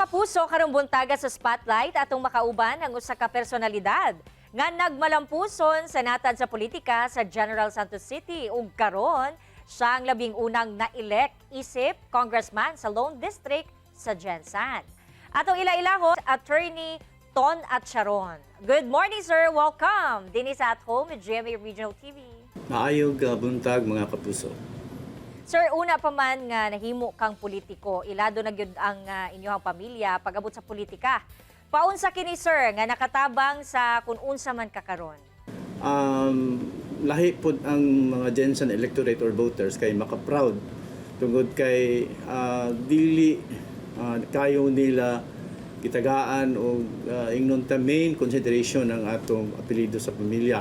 Kapuso, karong buntaga sa Spotlight, atong makauban ang usa ka personalidad nga nagmalampuson sa natad sa politika sa General Santos City ug karon siya ang labing unang na-elect isip congressman sa Lone District sa GenSan. Atong ila-ilahon, Attorney Ton Acharon. Good morning, sir. Welcome dinhi sa At Home with GMA Regional TV. Maayog buntag, mga kapuso. Sir, una pa man nga nahimo kang politiko, ilado na gyud ang inyong pamilya pag-abot sa politika. Paunsa kini, sir, nga nakatabang sa kung unsa man ka karon? Lahi pod ang mga GenSan electorate or voters kay maka-proud tungod kay dili kayo nila gitagaan og ingnon ta main consideration ang atong apelyido sa pamilya.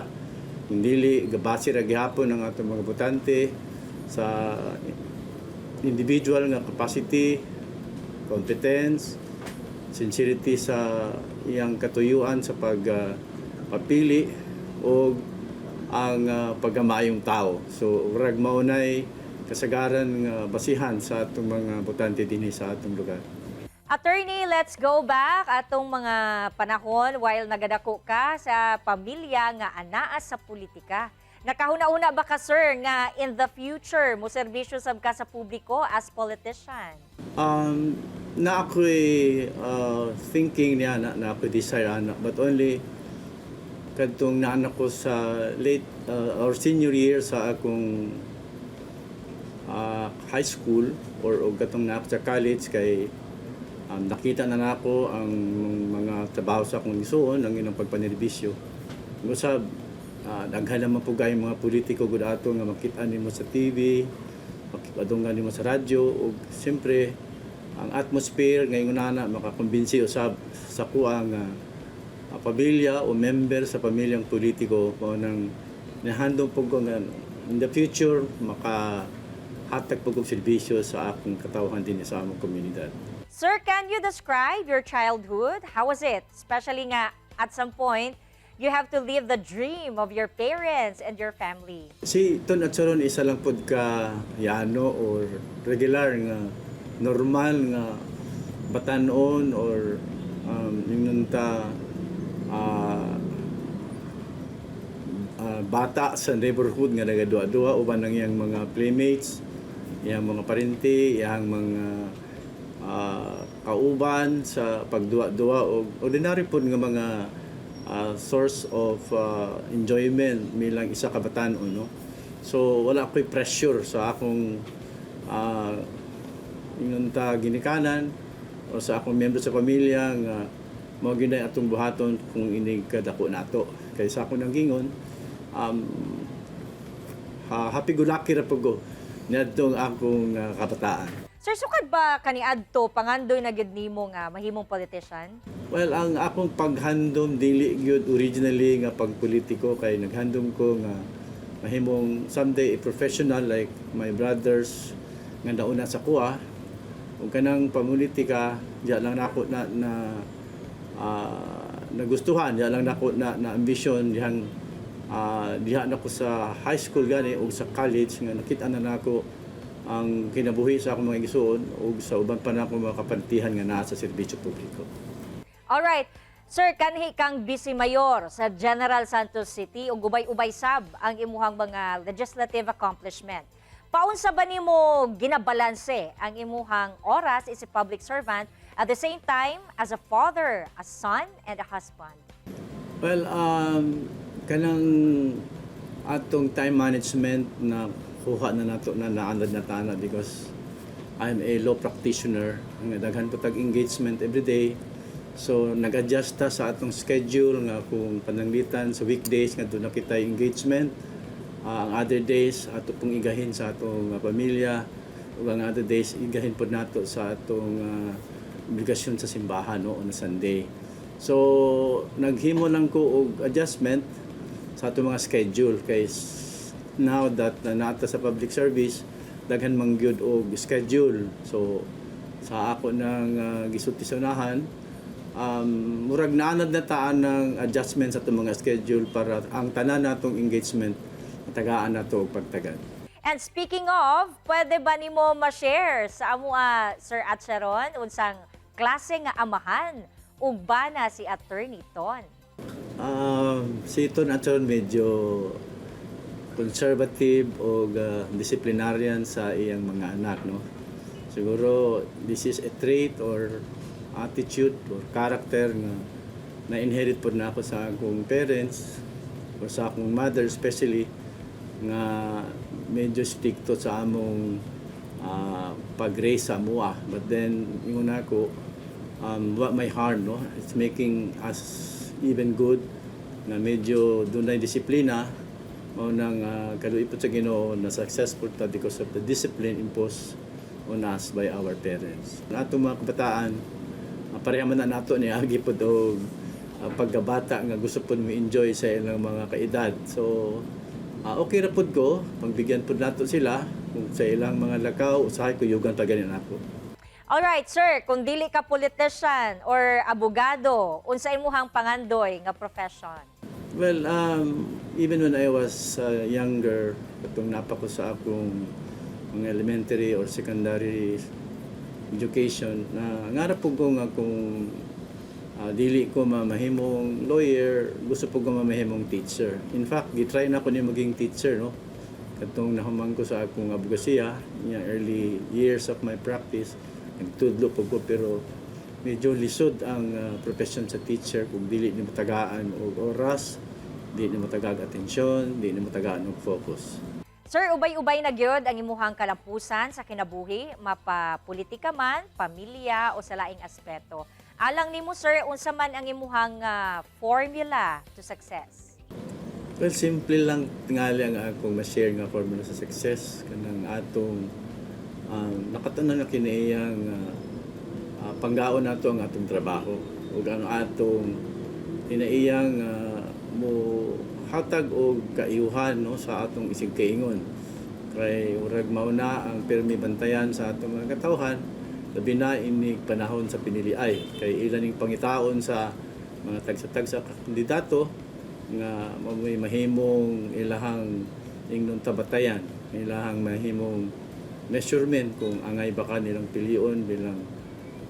Kung dili gabase ra gihapon ang atong mga botante sa individual nga capacity, competence, sincerity sa iyang katuyuan sa pag papili o ang pagkamaayong tao. So murag mao nay kasagaran nga basihan sa atong mga botante dinhi sa atong lugar. Attorney, let's go back atong mga panahon while nagadako ka sa pamilya nga anaa sa politika. Nakahuna-una ba ka, sir, nga in the future mo serbisyo sab ka sa publiko as politician? Na ako'y thinking niya na ako'y desire ana, but only kadtong naanak ko sa late or senior year sa akong high school or og katong naa sa college kay nakita na nako ang mga trabaho sa akong igsuon, ang ilang pagpanerbisyo. Usab daghan naman po gayong mga politiko gud ato nga makita nimo sa TV, makita nimo sa radyo, ug siyempre ang atmosphere ngayon na makakumbinsi usab sa kuha nga pamilya o member sa pamilyang politiko mao nang nahandom po ko nga in the future maka hatag po kog serbisyo sa akong katawhan din sa among komunidad. Sir, can you describe your childhood? How was it? Especially nga at some point, you have to live the dream of your parents and your family. Si Ton Acharon isa lang pod ka yano or regular nga normal nga batanon or ingnon ta bata sa neighborhood nga nagaduha-duha uban ang iyang mga playmates, iyang mga parente, iyang mga kauban sa pagduwa-duwa og ordinary pod nga mga source of enjoyment bilang isa ka batanon, no. So wala ko'y pressure sa akong ingon ta ginikanan o sa akong miyembro sa pamilya nga mao gyud na atong buhaton kung inig kadako nato. Kay sa akong nanggingon, happy go lucky ra pud ko niadtong akong kabataan. Sir, sukad ba kaniadto pangandoy na gyud nimo nga mahimong politician? Well, ang akong paghandom dili gyud originally nga pagpolitiko kay naghandom ko nga mahimong someday a professional like my brothers nga nauna sa kuha. Ug kanang pamulitika diya lang nako na na nagustuhan, diya lang nako na na ambisyon dihang diha nako sa high school gani ug sa college nga nakita na nako ang kinabuhi sa akong mga igsuon ug sa uban pa nako mga kapantihan nga naa sa serbisyo publiko. Alright. Sir, kanhi kang vice mayor sa General Santos City ug ubay-ubay sab ang imuhang mga legislative accomplishment. Paunsa ba nimo ginabalanse ang imuhang oras as a public servant at the same time as a father, a son, and a husband? Well, kanang atong time management na kuha na nato na naanad na tana because I'm a law practitioner. Nga daghan po tag engagement every day. So nag-adjust ta sa atong schedule nga kung pananglitan sa weekdays nga duna kita engagement, ang other days ato pong igahin sa atong pamilya ug ang other days igahin pod nato sa atong obligasyon sa simbahan, no, on a Sunday. So naghimo lang ko og adjustment sa atong mga schedule kay now that na nata sa public service, daghan man gyud og schedule. So sa ako nang gisulti sa unahan, murag naanad na taan ng adjustment sa atong mga schedule para ang tanan natong engagement matagaan nato og pagtagad. And speaking of, pwede ba nimo ma-share sa amo, Sir Acharon, unsang Klase nga amahan ug bana si Attorney Ton? Si Ton Acharon, medyo conservative o disciplinarian sa iyang mga anak, no? Siguro this is a trait or attitude or character nga na-inherit pod nako sa akong parents or sa akong mother especially, nga medyo strikto sa among pag-raise sa amoa. But then, ingon ako, what may harm, no? It's making us even good na medyo dunay disiplina. Mao nang kaluoy pod sa Ginoo na successful ta because of the discipline imposed on us by our parents. Ang atong mga kabataan, pareha man na nato ni agi pod og pagkabata nga gusto pod mo enjoy sa ilang mga kaedad. So okay ra pod ko, pagbigyan pod nato sila kung sa ilang mga lakaw, usahay kuyugan pa ganin ako. Alright, sir, kung dili ka politician or abogado, unsa imuhang pangandoy nga profession? Well, even when I was younger, katong naa pa ko sa akong mga elementary or secondary education, na ngarap pod ko nga kung dili ko mamahimong lawyer, gusto pod ko mamahimong teacher. In fact, gitry nako ni maging teacher, no? Katong nahuman ko sa akong abogasiya, in early years of my practice, nagtudlo pod ko, pero medyo lisod ang profession sa teacher kung dili nimo tagaan og oras, dili nimo tagaan atensyon, dili nimo tagaan og focus. Sir, ubay-ubay na gyud ang imuhang kalampusan sa kinabuhi, mapa politika man, pamilya o sa laing aspeto. Alang nimo, sir, unsa man ang imuhang formula to success? Well, simple lang tingali ang akong ma-share nga formula sa success, kanang atong nakatanan na kiniyang panggaon nato ang atong trabaho ug ang atong tinaiyang mo hatag og kaiyuhan, no, sa atong isig kaingon, kay urag mao na ang pirmi bantayan sa atong mga katawhan, labi na inig panahon sa piniliay, kay ilan ning pangitaon sa mga tagsa-tagsa ka kandidato nga mamoy mahimong ilahang ingnon tabatayan, ilahang mahimong measurement kung angay ba ka nilang pilion bilang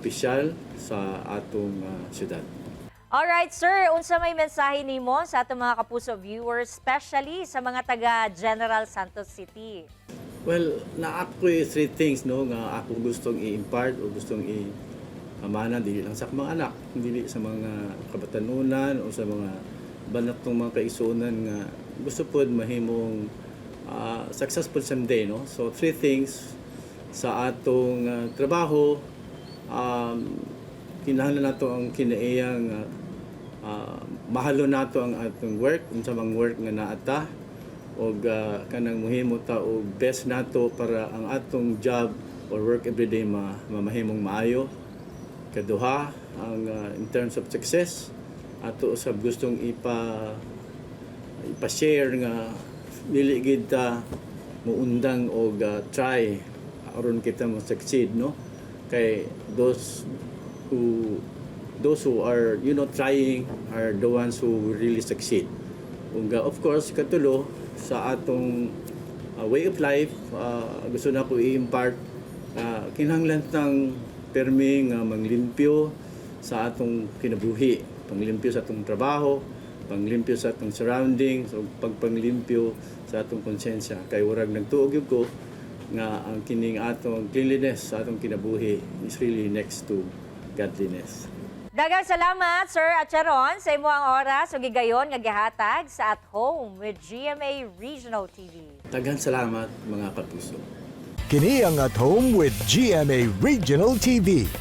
opisyal sa atong syudad. Alright, sir, unsa may mensahe nimo sa atong mga Kapuso viewers, especially sa mga taga General Santos City? Well, naa ko'y three things, no, nga ako gustong i-impart o gustong i amana, dili lang sa akong mga anak, dili sa mga kabatanunan o sa mga banat ng mga kaigsuonan nga gusto pod mahimong successful someday, no? So three things sa atong trabaho: kinahanglan nato ang kinaiyang mahalon nato ang atong work, unsa mang work nga naa ta, og kanang muhimo ta og best nato para ang atong job or work everyday ma mamahimong maayo. Kaduha, ang in terms of success, ato usab gustong ipa-share nga dili gid ta muundang og try aron kita mo succeed, no, kay those who are trying are the ones who really succeed. Ug of course, katulo, sa atong way of life, gusto nako i-impart, kinahanglan tang permi nga manglimpyo sa atong kinabuhi, panglimpyo sa atong trabaho, panglimpyo sa atong surroundings ug pagpanglimpyo sa atong konsensya, kay urag nagtuo gyud ko nga ang kining atong cleanliness sa atong kinabuhi is really next to godliness. Daghang salamat, Sir Acharon, sa imong oras ug gigayon nga gihatag sa At Home with GMA Regional TV. Daghang salamat, mga Kapuso. Kini ang At Home with GMA Regional TV.